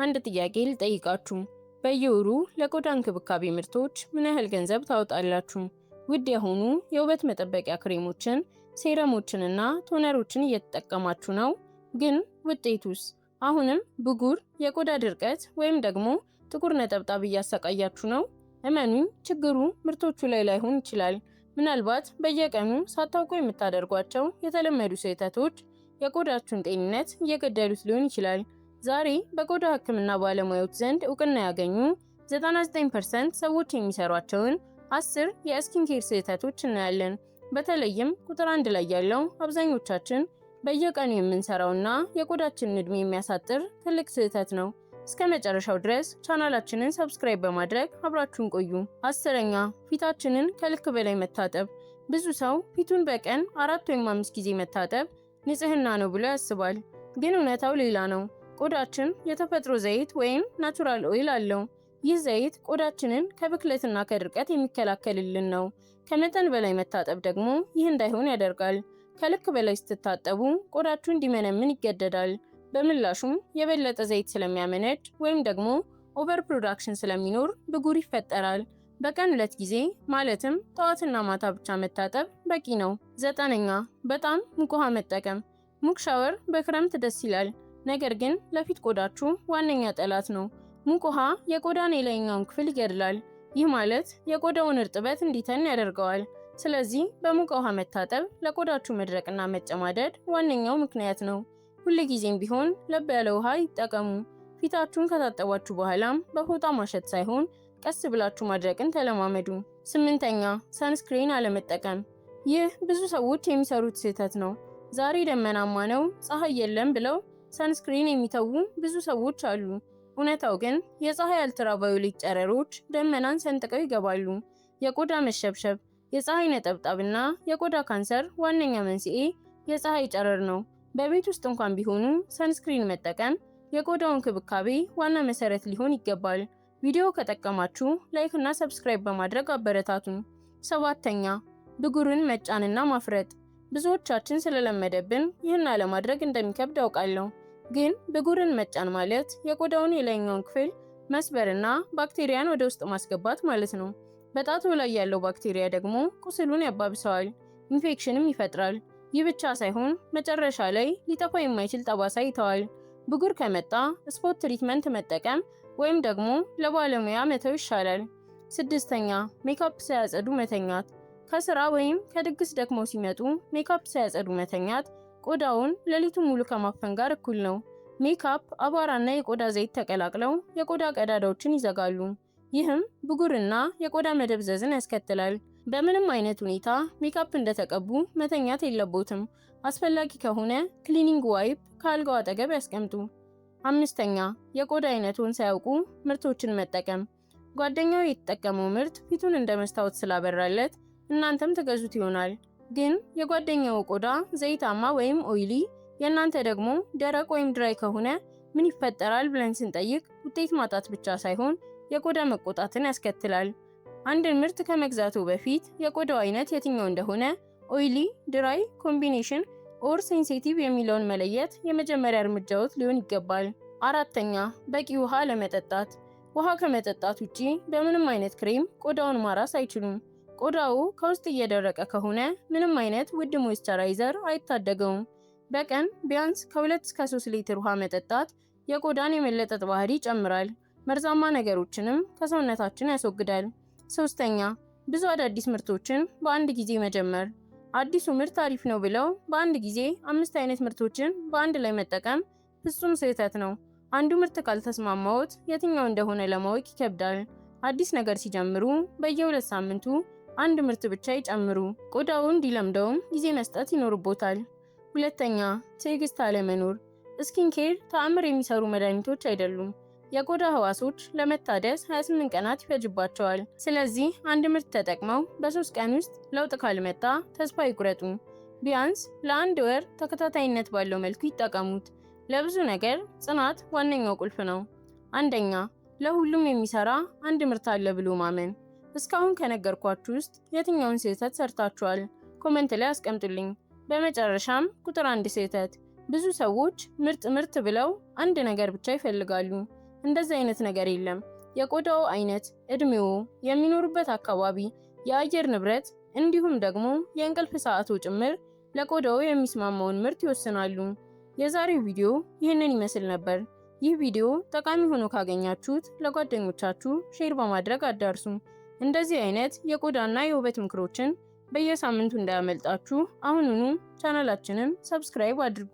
አንድ ጥያቄ ልጠይቃችሁ። በየወሩ ለቆዳ እንክብካቤ ምርቶች ምን ያህል ገንዘብ ታወጣላችሁ? ውድ የሆኑ የውበት መጠበቂያ ክሬሞችን፣ serum ኦችንና toner ኦችን እየተጠቀማችሁ ነው? ግን ውጤቱስ? አሁንም ብጉር፣ የቆዳ ድርቀት ወይም ደግሞ ጥቁር ነጠብጣብ እያሰቃያችሁ ነው? እመኑኝ፣ ችግሩ ምርቶቹ ላይ ላይሆን ይችላል። ምናልባት በየቀኑ ሳታውቁ የምታደርጓቸው የተለመዱ ስህተቶች የቆዳችሁን ጤንነት እየገደሉት ሊሆን ይችላል። ዛሬ በቆዳ ሕክምና ባለሙያዎች ዘንድ እውቅና ያገኙ 99% ሰዎች የሚሰሯቸውን 10 የ skin care ስህተቶች እናያለን። በተለይም ቁጥር 1 ላይ ያለው አብዛኞቻችን በየቀኑ የምንሰራውና የቆዳችንን እድሜ የሚያሳጥር ትልቅ ስህተት ነው። እስከ መጨረሻው ድረስ ቻናላችንን subscribe በማድረግ አብራችሁን ቆዩ። 10ኛ፣ ፊታችንን ከልክ በላይ መታጠብ። ብዙ ሰው ፊቱን በቀን አራት ወይም አምስት ጊዜ መታጠብ ንጽህና ነው ብሎ ያስባል። ግን እውነታው ሌላ ነው። ቆዳችን የተፈጥሮ ዘይት ወይም natural oil አለው። ይህ ዘይት ቆዳችንን ከብክለትና ከድርቀት የሚከላከልልን ነው። ከመጠን በላይ መታጠብ ደግሞ ይህ እንዳይሆን ያደርጋል። ከልክ በላይ ስትታጠቡ ቆዳችሁ እንዲመነምን ይገደዳል። በምላሹም የበለጠ ዘይት ስለሚያመነጭ ወይም ደግሞ over production ስለሚኖር ብጉር ይፈጠራል። በቀን ሁለት ጊዜ ማለትም ጠዋትና ማታ ብቻ መታጠብ በቂ ነው። 9ኛ፣ በጣም ሙቅ ውሃ መጠቀም። ሙቅ ሻወር በክረምት ደስ ይላል፣ ነገር ግን ለፊት ቆዳችሁ ዋነኛ ጠላት ነው። ሙቅ ውሃ የቆዳን የላይኛውን ክፍል ይገድላል። ይህ ማለት የቆዳውን እርጥበት እንዲተን ያደርገዋል። ስለዚህ በሙቅ ውሃ መታጠብ ለቆዳችሁ መድረቅና መጨማደድ ዋነኛው ምክንያት ነው። ሁልጊዜም ቢሆን ለብ ያለ ውሃ ይጠቀሙ። ፊታችሁን ከታጠባችሁ በኋላም በፎጣ ማሸት ሳይሆን ቀስ ብላችሁ ማድረቅን ተለማመዱ። 8ኛ፣ sunscreen አለመጠቀም። ይህ ብዙ ሰዎች የሚሰሩት ስህተት ነው። ዛሬ ደመናማ ነው፣ ፀሐይ የለም ብለው sunscreen የሚተዉ ብዙ ሰዎች አሉ። እውነታው ግን የፀሐይ አልትራቫዮሌት ጨረሮች ደመናን ሰንጥቀው ይገባሉ። የቆዳ መሸብሸብ፣ የፀሐይ ነጠብጣብና የቆዳ ካንሰር ዋነኛ መንስኤ የፀሐይ ጨረር ነው። በቤት ውስጥ እንኳን ቢሆኑ sunscreen መጠቀም የቆዳው እንክብካቤ ዋና መሰረት ሊሆን ይገባል። ቪዲዮ ከጠቀማችሁ like እና subscribe በማድረግ አበረታቱን። 7ኛ፣ ብጉርን መጫንና ማፍረጥ። ብዙዎቻችን ስለለመደብን ይህን አለማድረግ እንደሚከብድ አውቃለሁ። ግን ብጉርን መጫን ማለት የቆዳውን የላይኛውን ክፍል መስበርና ባክቴሪያን ወደ ውስጥ ማስገባት ማለት ነው። በጣቱ ላይ ያለው ባክቴሪያ ደግሞ ቁስሉን ያባብሰዋል፣ ኢንፌክሽንም ይፈጥራል። ይህ ብቻ ሳይሆን መጨረሻ ላይ ሊጠፋ የማይችል ጠባሳ ይተዋል። ብጉር ከመጣ spot treatment መጠቀም ወይም ደግሞ ለባለሙያ መተው ይሻላል። 6ኛ፣ ሜካፕ ሳያጸዱ መተኛት። ከስራ ወይም ከድግስ ደክመው ሲመጡ ሜካፕ ሳያጸዱ መተኛት ቆዳውን ሌሊቱን ሙሉ ከማፈን ጋር እኩል ነው። ሜካፕ፣ አቧራና የቆዳ ዘይት ተቀላቅለው የቆዳ ቀዳዳዎችን ይዘጋሉ። ይህም ብጉርና የቆዳ መደብዘዝን ያስከትላል። በምንም አይነት ሁኔታ ሜካፕ እንደተቀቡ መተኛት የለቦትም። አስፈላጊ ከሆነ cleaning wipe ከአልጋው አጠገብ ያስቀምጡ። 5ኛ፣ የቆዳ አይነቱን ሳያውቁ ምርቶችን መጠቀም። ጓደኛው የተጠቀመው ምርት ፊቱን እንደ መስታወት ስላበራለት እናንተም ትገዙት ይሆናል። ግን የጓደኛው ቆዳ ዘይታማ ወይም oily፣ የእናንተ ደግሞ ደረቅ ወይም dry ከሆነ ምን ይፈጠራል ብለን ስንጠይቅ ውጤት ማጣት ብቻ ሳይሆን የቆዳ መቆጣትን ያስከትላል። አንድን ምርት ከመግዛቱ በፊት የቆዳው አይነት የትኛው እንደሆነ oily፣ dry፣ combination or sensitive የሚለውን መለየት የመጀመሪያ እርምጃዎት ሊሆን ይገባል። 4ኛ፣ በቂ ውሃ አለመጠጣት። ውሃ ከመጠጣት ውጪ በምንም አይነት ክሬም ቆዳውን ማራስ አይችሉም። ቆዳው ከውስጥ እየደረቀ ከሆነ ምንም አይነት ውድ moisturizer አይታደገውም። በቀን ቢያንስ ከ2 እስከ 3 ሊትር ውሃ መጠጣት የቆዳን የመለጠጥ ባህሪ ይጨምራል። መርዛማ ነገሮችንም ከሰውነታችን ያስወግዳል። 3ኛ፣ ብዙ አዳዲስ ምርቶችን በአንድ ጊዜ መጀመር። አዲሱ ምርት አሪፍ ነው ብለው በአንድ ጊዜ አምስት አይነት ምርቶችን በአንድ ላይ መጠቀም ፍጹም ስህተት ነው። አንዱ ምርት ካልተስማማዎት የትኛው እንደሆነ ለማወቅ ይከብዳል። አዲስ ነገር ሲጀምሩ በየ2 ሳምንቱ አንድ ምርት ብቻ ይጨምሩ። ቆዳው እንዲለምደውም ጊዜ መስጠት ይኖርቦታል። 2ኛ፣ ትዕግስት አለመኖር። Skin care ተአምር የሚሰሩ መድኃኒቶች አይደሉም። የቆዳ ህዋሶች ለመታደስ 28 ቀናት ይፈጅባቸዋል። ስለዚህ አንድ ምርት ተጠቅመው በ3 ቀን ውስጥ ለውጥ ካልመጣ ተስፋ ይቁረጡ። ቢያንስ ለአንድ ወር ተከታታይነት ባለው መልኩ ይጠቀሙት። ለብዙ ነገር ጽናት ዋነኛው ቁልፍ ነው። 1ኛ፣ ለሁሉም የሚሰራ አንድ ምርት አለ ብሎ ማመን። እስካሁን ከነገርኳችሁ ውስጥ የትኛውን ስህተት ሰርታችኋል? Comment ላይ አስቀምጡልኝ። በመጨረሻም ቁጥር 1 ስህተት፣ ብዙ ሰዎች ምርጥ ምርት ብለው አንድ ነገር ብቻ ይፈልጋሉ። እንደዚህ አይነት ነገር የለም። የቆዳው አይነት፣ እድሜዎ፣ የሚኖሩበት አካባቢ፣ የአየር ንብረት እንዲሁም ደግሞ የእንቅልፍ ሰዓቶ ጭምር ለቆዳው የሚስማማውን ምርት ይወስናሉ። የዛሬው ቪዲዮ ይህንን ይመስል ነበር። ይህ ቪዲዮ ጠቃሚ ሆኖ ካገኛችሁት ለጓደኞቻችሁ share በማድረግ አዳርሱ። እንደዚህ አይነት የቆዳና የውበት ምክሮችን በየሳምንቱ እንዳያመልጣችሁ አሁኑኑ ቻናላችንን subscribe አድርጉ።